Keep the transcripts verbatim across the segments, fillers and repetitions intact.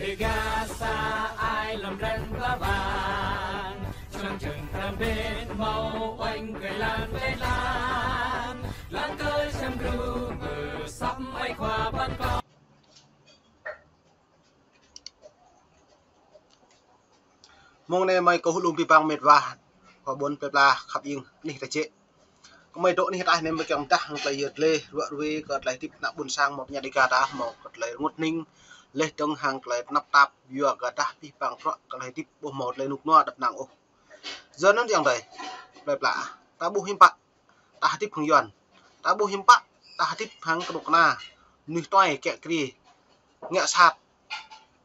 Gah sa ai lăm răng ba bang, čang čang tram bên hmâo oanh kơ lan kơ lan, lan kơ čang gru mơ săp ai khua ban kơ. Mông anai mơi kâo hơlum pih pang met wa, khua ƀôn plơi pla khăp ing anih ta čĕ. Kơ mơi dŏ anih ta anai mơi kiăng mơdah hăng tơlơi yơh tơlơi ruă ruê kơ tơlơi hơdip ană ƀôn sang hmâo pơñat Dêga ta hmâo kơ tơlơi rơngot hning, leh dơ̆ng hăng tơlơi tơnap tap yua kơ ta pih pang bruă kơ tơlơi hơdip ƀu hmâo tơlơi rơnŭk rơnua đăp năng ôh. Yua anŭn yơh tơlơi plơi pla ta ƀuh hiư̆m pă ta hơdip hăng Yuan. Ta ƀuh hiư̆m pă ta hơdip hăng kơnuk kơna, mơnuih tuai kiă kriê, ngă sat,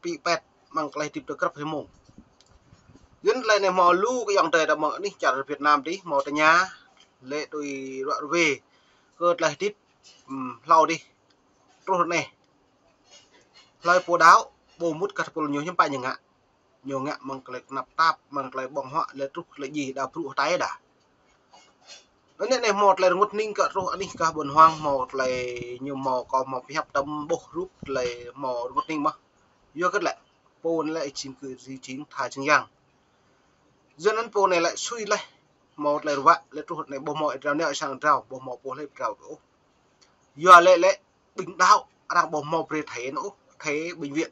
pĭ pet, mơ̆ng tơlơi hơdip tơ grăp hrơi mông. Yua anŭn tơlơi anai hmâo lu kơ ayŏng adơi ta mơ̆ng anih čar Việt Nam dih hmâo tơña, lĕ tui ruă ruê kơ tơlơi hơdip, ưm, hlâo dih. Truh anai, hlơi pô đaŏ, ƀu mŭt kơ tơpul ñu hiư̆m pă ñu ngă. Ñu ngă mơ̆ng tơlơi tơnap tap, mơ̆ng tơlơi ƀơ̆ng huă, lĕ truh tơlơi djai đa brŭ hơtai đa. Anai anai hmâo tơlơi rơngot hning kơ truh anih gah ƀôn huăng hmâo tơlơi ñu hmâo kơ hmâo pơhiăp tơm ƀuh rup tơlơi hmâo rơngot hning mơh. Yua kơ lĕ pô anai lĕ jing kơ jing tha jing yang. Yua anŭn pô anai lĕ sui leh hmâo tơlơi ruă lĕ truh anai ƀu hmâo ih drao nao sang drao, ƀu hmâo pô hlơi drao ôh. Yua lĕ lĕ ƀing đaŏ arăng ƀu hmâo brơi thẻ anŭn ôh, thẻ bệnh viện.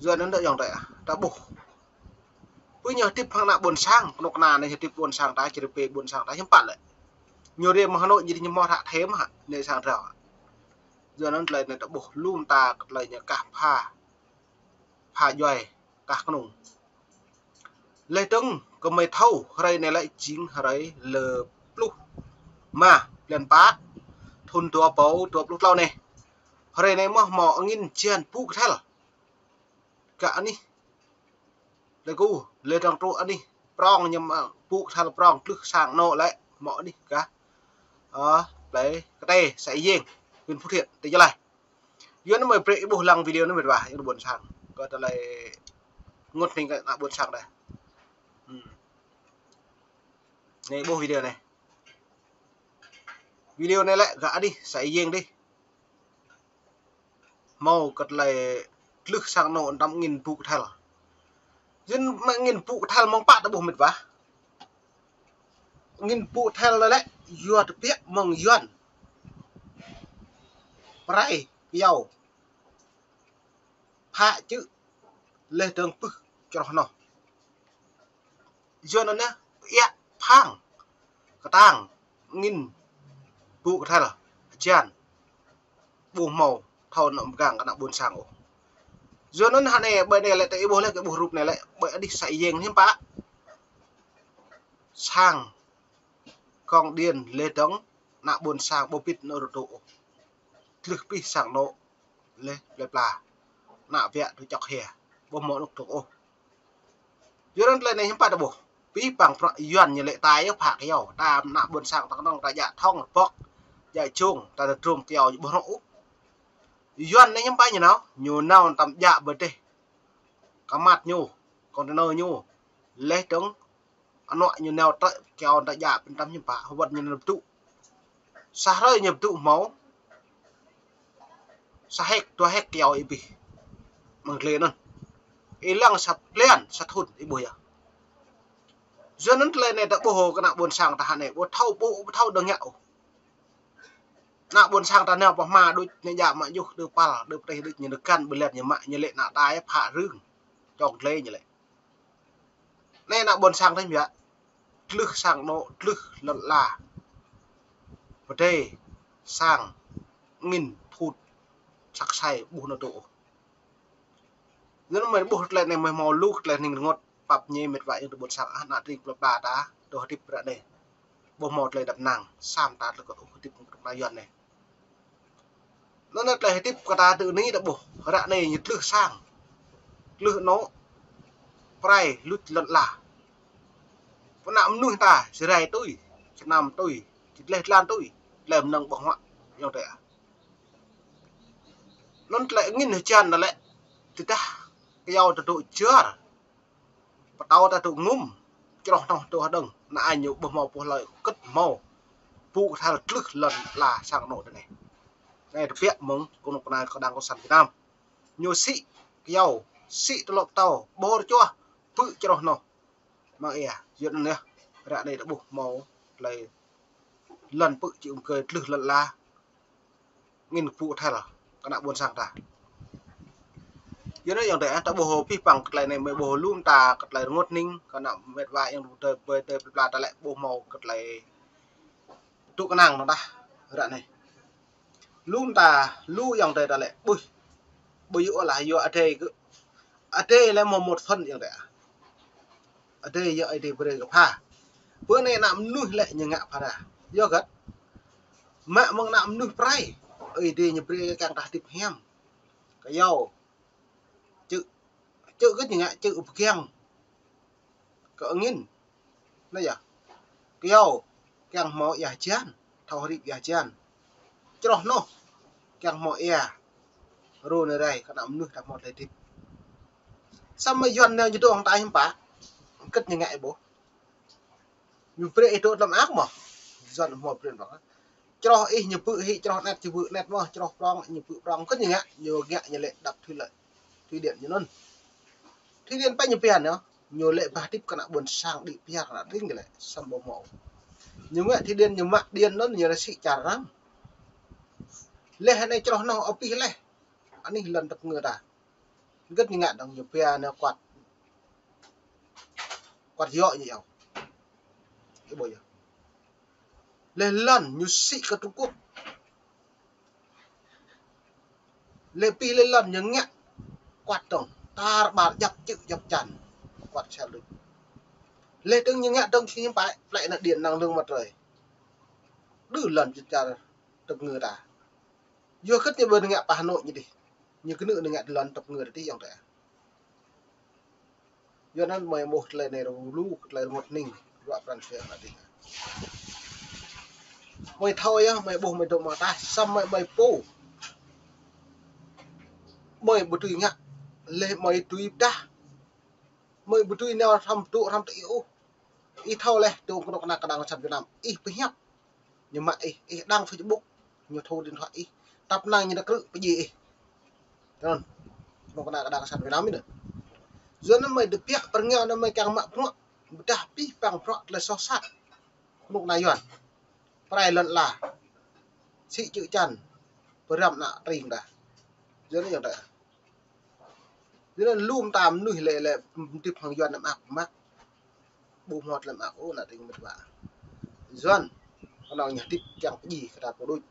Yua anŭn dŏ ayŏng adơi ah, ta ƀuh. Pơ ñu hơdip hăng ană ƀôn sang, kơnuk kơna anai hơdip ƀôn sang ta, čơrơpê ƀôn sang ta hiư̆m pă lĕ. Ñu rai mơ̆ng Hà Nội ñu dih ñu hmâo ră thẻ mơ̆ hă, anai sang drao. Yua anŭn tơlơi anai ta ƀuh lu mơta kơ tơlơi ñu kah pha, pha djuai, kah kơnung. Leh dơ̆ng kơ mơi thâo, hrơi anai lĕ jing hrơi lơ pluh rơma, blan pă, thun dua rơbâo dua pluh klâo anai. Hrơi anai mơ̆ hmâo angin hơjan pŭ kơthel. Gah anih, lĕ kơ, lĕ dơ̆ng truh anih prong ñu mă pŭ kơthel prong tlưh sang anŏ lĕ hmâo anih gah, ơ, plơi Kơtê, xã Yeng, huyện Phú Thiện, tỉnh Gia Lai. Yua anŭn mơi brơi ih ƀuh lăng video anŭn met wa, ayŏng adơi ƀôn sang. Kơ tơlơi rơngot hning kơ ană ƀôn sang đa. Ưm. Anai ƀuh video anai. Video anai lĕ gah anih xã Yeng dih. Hmâo kơ tơlơi tlưh sang anŏ tơm angin pŭ kơthel. Yua anŭn mă angin pŭ kơthel mơ̆ng pă ta ƀuh met wa. Angin pŭ kơthel lĕ lĕ yua tơbiă mơ̆ng Yuan. Prai, kơyâo, phă čư̆, leh dơ̆ng pưh čroh noh. Yua anŭn anai, pơiă phang, kơtang, angin pŭ kơthel, hơjan, ƀu hmâo thâo anŏ mơgang kơ ană ƀôn sang ôh. Yua anŭn hă anai, ƀơi anai lĕ ta ih ƀuh lĕ, kơ ƀuh rup anai lĕ, ƀơi anih xã Yeng hiư̆m pă. Sang, kông điện leh dơ̆ng ană ƀôn sang ƀu pĭt anŏ rơdô ôh. Tlưh pĭ sang anŏ leh plơi pla. Ană biă tui čŏk hia. Ƀu hmâo anŏ rơdô ôh. Yua anŭn tơlơi anai hiư̆m pă ta ƀuh. Pih pang bruă Yuan ñu lĕ ta yơh phă kơyâo. Ta ană ƀôn sang ta kơnơ̆ng ta djă thŏng rơbŏk. Djă jông, ta tơdrôm kơyâo ƀu hmâo ôh. Yuan anai hiư̆m pă ñu nao. Ñu nao tơm djă ƀơi dêh. Kơ măt ñu, container ñu. Leh dơ̆ng anŏ ñu nao tơ̆ kơyâo ta djă pơtăm hiư̆m pă, hơwăn ñu nao pơdŭ. Sa hrơi ñu pơdŭ hmâo sa héc, dua héc kơyâo ih ƀuh. Mơ̆ng tơlơi anŭn. Ih lăng sa blan, sa thun ih ƀuh yơh. Yua anŭn tơlơi anai ta ƀuh kơ ană ƀôn sang ta hă anai, ƀu thâo ƀuh, ƀu thâo dơ̆ng ngă ôh. Ană ƀôn sang ta nao pơ hma đôč, ñu djă mă juh, đơ păl, đơ pơtih đôč, ñu đơ găn ƀơi lĕ ñu mă, ñu lĕ ană ta yơh phă rưng. Čŏng tơlơi ñu lĕ. Anai ană ƀôn sang ta hiư̆m yơh. Tlưh sang anŏ, tlưh lŏn ala. Pơdai, sang, angin, phŭt, săk sai, ƀuh anŏ tŭ ôh. Yua anŭn mơi ƀuh tơlơi anai mơi hmâo lu tơlơi hning rơngot, pap ñe met wa ayŏng adơi ƀôn sang ah, ană tring plơi pla ta, dŏ hơdip ră anai. Ƀu hmâo tơlơi đăp năng, sa mơta tơlơi kơ ôh hơdip kơnuk kơna Yuan anai. Anŭn anai tơlơi hơdip kơ ta tơ anai ta ƀuh, ră anai ñu tlưh sang, tlưh anŏ, prai, luč lŏn ala. Pơ ană mơnuih ta, Jrai tui, Čơnam tui, či tleh tlan tui, tơlơi mơnơ̆ng ƀơ̆ng huă, ayŏng adơi ah. Anŭn tơlơi angin hơjan anai lĕ, tơdah kơyâo ta dŏ jơr, pơtâo ta dŏ ngŭm, čroh noh dŏ hơđơ̆ng, ană ai ñu ƀu hmâo pô hlơi kơ̆t hmâo. Pŭ kơthel tlưh lŏn ala sang anŏ ta anai. Anai tơbiă mơ̆ng kơnuk kơna kơđang kơsan Việt Nam. Ñu sĭ kơyâo, sĭ tơlŏk tâo, ƀôr čuah, pơ̆ čroh noh. Mơ̆ng ia, yua anŭn yơh, ră anai ta ƀuh hmâo tơlơi lŏn pơ̆ či ung kơi tlưh lŏn ala. Angĭn kơpŭ thel kơ ană ƀôn sang ta. Yua anŭn ayŏng adơi, ta ƀuh pih păng kơ tơlơi anai, mơi ƀuh lu mơta kơ tơlơi rơngot hning kơ ană met wa ayŏng adơi, ƀơi adơi plơi pla ta lĕ ƀuh hmâo kơ tơlơi tŭ kơnang anŭn đah ră anai. Lu mơta, lu ayŏng adơi ta lĕ ƀuh. Ƀu djơ̆ ôh lah yua adai kơ, adai lĕ hmâo một phần ayŏng adơi. Adai yua adai brơi kơ pha. Bơ anai ană mơnuih lĕ ñu ngă pha đa. Yua hơget? Mă mơ̆ng ană mơnuih pơrai. Adai ñu brơi kơ kiăng ta hơdip hiam. Kơyâo. Čư̆, čư̆ hơget ñu ngă, čư̆ pơkiăng kơ angĭn. Anai yơh. Kơyâo, kiăng hmâo ia hơjan, thâo hơdip ia hơjan. Čroh noh, kiăng hmâo ia. Rô anai rai, kơ ană mơnuih ta hmâo tơlơi hơdip. Samơ̆ Yuan nao ñu dŏ hăng ta hiư̆m pă. Hơget ñu ngă ih ƀuh. Ñu brơi ih dŏ tlam mơak mơ̆. Yuan hmâo brơi ƀăng. Čroh ih ñu pơ̆ hĭ, čroh anet ñu pơ̆ anet mơ̆, čroh prŏng ñu pơ̆ prŏng. Hơget ñu ngă, ñu ngă ñu lĕ đập thủy lợi. Thủy điện ñu anŭn. Thủy điện pă ñu pia anŭn, ñu lĕ ba hơdip kơ ană ƀôn sang đĭ piar kơ ană tring kơ lĕ, samơ̆ ƀu hmâo. Ñu ngă thủy điện ñu mă điện anŭn ñu ră sĭ čar arăng. Laih anai čroh noh abih laih. Anih lŏn tơpơngơ ta. Hơget ñu ngă dơ̆ng ñu pia anŭn kuat. Kuat yŏ ñu yơh. Ih ƀuh yơh. Laih lŏn ñu sĭ kơ Trung Quốc. Laih pih laih lŏn ñu ngă kuat dơ̆ng. Tar ƀar djăp čư̆ djăp čan. Kuat sel đôč. Laih dơ̆ng ñu ngă dơ̆ng či hiư̆m pă, plĕ anŭn điện năng lượng mặt trời. Đưm lŏn čar tơpơngơ ta. Yua hơget ñu ƀu ngă pơ Hà Nội ñu dih. Ñu kơnư̆ ñu ngă lŏn tơpơngơ ta dih ayŏng adơi. Yua anŭn mơi ƀuh tơlơi anai lu, tơlơi rơngot hning, ruă pran jua ană tring. Mơi thâo yơh, mơi ƀuh mơi dŏ mơta, samơ̆ mơi pô. Mơi ƀu dưi ngă, laih mơi dưi pơdah. Mơi ƀu dưi nao hrăm dŏ hrăm tơ ih ôh. Ih thâo laih, dŏ kơnuk kơna kơđang sat Việt Nam, ih pơhiăp. Ñu mă ih, ih đăng Facebook, ñu thu điện thoại ih. Tăp năng ñu đa krư̆ pơdjai ih. Anŭn. Kơnuk kơna kơđang sat Việt Nam ih anŭn. Yua anŭn mơi dơbiă pơrơngiao anŭn mơi kiăng mă bruă. Pơdah pih păng bruă tơlơi soh sat. Kơnuk kơna Yuan. Pơrai lŏn ala. Sĭ čư̆ čan. Pơrăm ană tring đah. Yua anŭn ayŏng adơi. Yua anŭn lu mơta mơnuih lĕ, lĕ hơdip hăng Yuan anăm ăp mă. Ƀu hmâo tơlơi mă ôh ană tring met wa. Yuan kơnơ̆ng ñu hơdip kiăng pơdjai kơ ta pô đôč.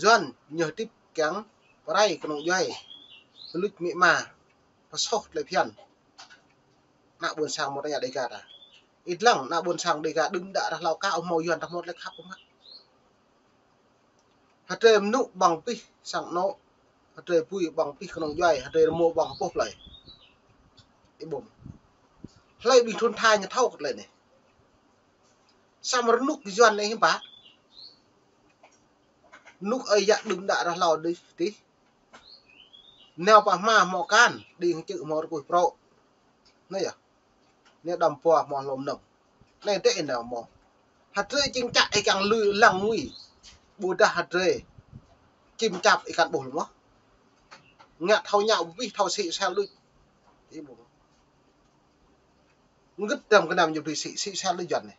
Yuan ñu hơdip kiăng pơrai kơnung djuai. Pơluč amĭ ama. Pơsoh tơlơi phiăn. Ană ƀôn sang mơ̆ ta ngă Đêga ta. Ih lăng ană ƀôn sang Đêga đưm đă rah hlâo ka ƀu hmâo Yuan ta hmâo tơlơi khăp mă. Hơdrơi mơnŭ ƀơ̆ng pih sang anŏ, hơdrơi apui ƀơ̆ng pih kơnung djuai, hơdrơi rơmô ƀơ̆ng pôh plơi. Ih ƀuh. Hlơi ƀing thun tha ñu thâo kơ tơlơi anai. Samơ̆ rơnŭk Yuan anai hiư̆m pă. Rơnŭk ơi yă đưm đă rah hlâo dih, dih. Nao pơ hma hmâo akan, đing čư̆ hmâo rơkuih prŏ. Anai yơh. Anai đăm pua hmâo hlô mơnơ̆ng. Anai dêh ih nao hmâo. Hơdrơi čing čă ih kiăng lui lăng ngui. Ƀôdah hơdrơi čim čap ih kiăng ƀuh lu mơ̆. Ngă thâo ñao ƀu pih thâo sĭ sel đôč. Ih ƀuh. Hơget dram gơnam ñu ƀu sĭ, sĭ sel đôč Yuan anai.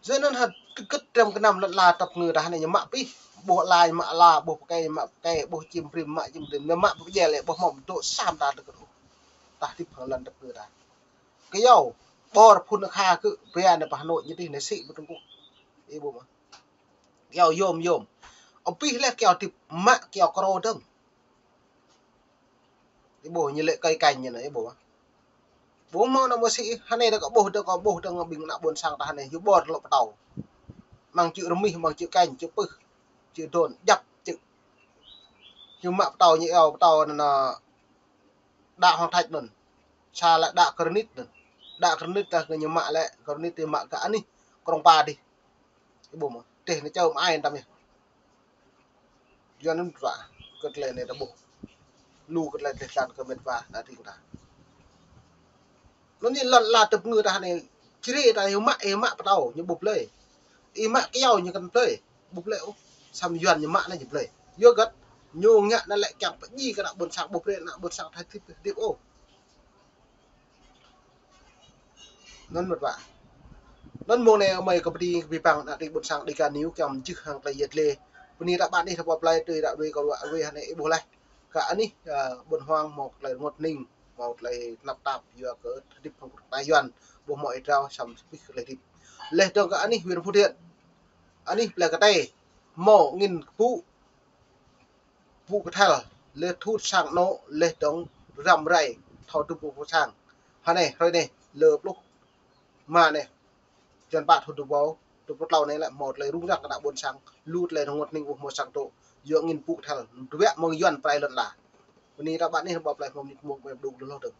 Yua anŭn hơget dram gơnam lŏn ala tơpơngơ ta anai ñu mă pih. Ƀuh ala ñu mă ala, ƀuh pơkĕ ñu mă pơkĕ, ƀuh čim brĭm mă čim brĭm. Ñu mă pơkĕ lĕ ƀuh hmâo dŏ sa mơta tơkơt ôh. Ta hơdip hăng lŏn tơpơngơ ta. Kơyâo, ƀôr phun kha kơ bia anai pơ Hà Nội ñu dih anai sĭ pơ Trung Quốc. Ih ƀuh mơ̆. Kơyâo yôm yôm. Abih laih kơyâo hơdip mă kơyâo krô dơ̆ng. Ih ƀuh ñu lĕ kơi kanh ñu anai, ih ƀuh. Ƀuh hmâo anŭn mơsĭ, hơnai ta kơ ƀuh, ta kơ ƀuh, ta ngă ƀing ană ƀôn sang ta hơnai, ñu ƀôr tơlŏk pơtâo. Mơ̆ng čư̆ rơmih, mơ̆ng čư̆ kanh, čư̆ pưh, čư̆ đôn, djăp čư̆. Ñu mă pơtâo, ñu iâu pơtâo anŭn, đă hŏng thach anŭn. Sa lĕ đă granit anŭn. Đă granit ta kơ ñu mă lĕ, granit ta mă kơ anih, Krông Pa dih. Ih ƀuh mơ̆, teh anai čơm ai tam yơh. Yua anŭn ta, kơ tơlơi anai ta ƀuh. Lu kơ tơlơi teh tlan kơ met wa ană tring ta. Anŭn ñu lŏn ala tơpơngơ ta anai, čri ta ih mă, ih mă pơtâo, ñu ƀu blơi. Ih mă kơyâo ñu kăn blơi, ƀu blơi ôh. Samơ̆ Yuan ñu mă anai ñu blơi. Yua hơget, Ñu ngă anŭn lĕ kiăng pơdjai kơ ană ƀôn sang, ƀu brơi ană ƀôn sang thâo hơdip, hơdip ôh. Anŭn mơ̆n ƀă. Anŭn mông anai mơi kơ pơđĭ kơ abih bang ană tring ƀôn sang Dega News kiăng mơjưh hăng tơlơi yet lĕ. Bơni ta ƀă anih ta pơplai tui ta đuaĭ kơ ruă ruai hơnai ih ƀuh laih. Kơ anih, ơ, ƀôn hơwang hmâo tơlơi rơngot hning, hmâo tơlơi tơnap tap, yua kơ hơdip hăng kơnuk kơna Yuan, ƀu hmâo ih drao, săm sơpih kơ tơlơi hơdip. Laih dơ̆ng kơ anih huyện Phú Thiện, anih plơi Kơtai, hmâo angĭn kơpŭ, kơpŭ kơthel, laih thut sang anŏ, laih dơ̆ng răm rai, thâo hơdip pơ sang. Hơnai, hrơi anai, lơ pluh rơma anai, blan pă thun dua rơbâo dua pluh klâo anai lĕ hmâo tơlơi rŭng răng kơ ană ƀôn sang, lu tơlơi rơngot hning ƀu hmâo sang tŏ, yua angĭn kơpŭ kơthel, tơbiă mơ̆ng Yuan pơrai lŏn ala. Bơni ta ƀă anih ta pơplai hmâo mơnit mông mơ̆ng đŭk lu hloh dơ̆ng.